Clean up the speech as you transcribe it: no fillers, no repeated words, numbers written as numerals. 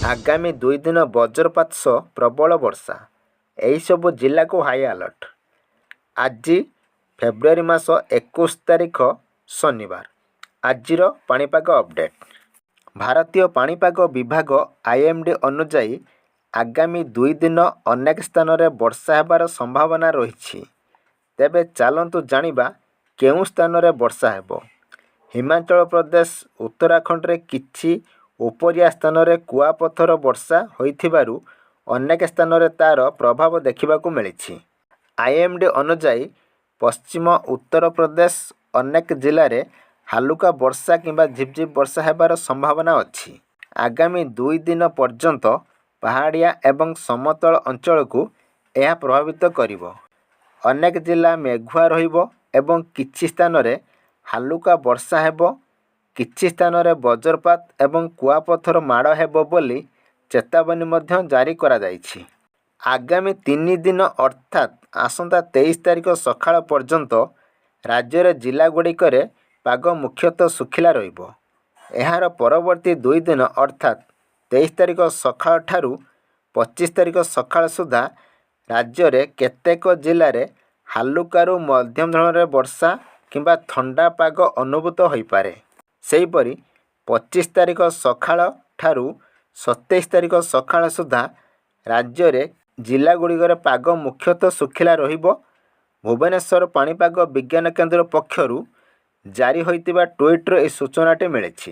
ଆଗାମୀ 2 ଦିନ ବଜ୍ରପାତ ସହ ପ୍ରବଳ ବର୍ଷା, ଏହିସବୁ ଜିଲ୍ଲାକୁ ହାଇ ଆଲର୍ଟ। ଆଜି ଫେବୃଆରୀ ମାସ 21 ତାରିଖ ଶନିବାର। ଆଜିର ପାଣିପାଗ ଅପଡ଼େଟ୍। ଭାରତୀୟ ପାଣିପାଗ ବିଭାଗ ଆଇଏମ୍ଡି ଅନୁଯାୟୀ ଆଗାମୀ 2 ଦିନ ଅନେକ ସ୍ଥାନରେ ବର୍ଷା ହେବାର ସମ୍ଭାବନା ରହିଛି। ତେବେ ଚାଲନ୍ତୁ ଜାଣିବା କେଉଁ ସ୍ଥାନରେ ବର୍ଷା ହେବ। ହିମାଚଳ ପ୍ରଦେଶ, ଉତ୍ତରାଖଣ୍ଡରେ କିଛି ଉପରିଆ ସ୍ଥାନରେ କୁଆପଥର ବର୍ଷା ହୋଇଥିବାରୁ ଅନେକ ସ୍ଥାନରେ ତା'ର ପ୍ରଭାବ ଦେଖିବାକୁ ମିଳିଛି। ଆଇଏମ୍ଡି ଅନୁଯାୟୀ ପଶ୍ଚିମ ଉତ୍ତର ପ୍ରଦେଶ ଅନେକ ଜିଲ୍ଲାରେ ହାଲୁକା ବର୍ଷା କିମ୍ବା ଝିପଝିପ୍ ବର୍ଷା ହେବାର ସମ୍ଭାବନା ଅଛି। ଆଗାମୀ 2 ଦିନ ପର୍ଯ୍ୟନ୍ତ ପାହାଡ଼ିଆ ଏବଂ ସମତଳ ଅଞ୍ଚଳକୁ ଏହା ପ୍ରଭାବିତ କରିବ। ଅନେକ ଜିଲ୍ଲା ମେଘୁଆ ରହିବ ଏବଂ କିଛି ସ୍ଥାନରେ ହାଲୁକା ବର୍ଷା ହେବ। କିଛି ସ୍ଥାନରେ ବଜ୍ରପାତ ଏବଂ କୁଆପଥର ମାଡ଼ ହେବ ବୋଲି ଚେତାବନୀ ମଧ୍ୟ ଜାରି କରାଯାଇଛି। ଆଗାମୀ 3 ଦିନ ଅର୍ଥାତ୍ ଆସନ୍ତା 23 ତାରିଖ ସକାଳ ପର୍ଯ୍ୟନ୍ତ ରାଜ୍ୟର ଜିଲ୍ଲାଗୁଡ଼ିକରେ ପାଗ ମୁଖ୍ୟତଃ ଶୁଖିଲା ରହିବ। ଏହାର ପରବର୍ତ୍ତୀ 2 ଦିନ ଅର୍ଥାତ୍ 23 ତାରିଖ ସକାଳଠାରୁ 25 ତାରିଖ ସକାଳ ସୁଦ୍ଧା ରାଜ୍ୟରେ କେତେକ ଜିଲ୍ଲାରେ ହାଲୁକାରୁ ମଧ୍ୟମ ଧରଣର ବର୍ଷା କିମ୍ବା ଥଣ୍ଡା ପାଗ ଅନୁଭୂତ ହୋଇପାରେ। ସେହିପରି 25 ତାରିଖ ସକାଳଠାରୁ 27 ତାରିଖ ସକାଳ ସୁଦ୍ଧା ରାଜ୍ୟରେ ଜିଲ୍ଲାଗୁଡ଼ିକରେ ପାଗ ମୁଖ୍ୟତଃ ଶୁଖିଲା ରହିବ। ଭୁବନେଶ୍ୱର ପାଣିପାଗ ବିଜ୍ଞାନ କେନ୍ଦ୍ର ପକ୍ଷରୁ ଜାରି ହୋଇଥିବା ଟ୍ୱିଟ୍‌ରେ ଏହି ସୂଚନାଟି ମିଳିଛି।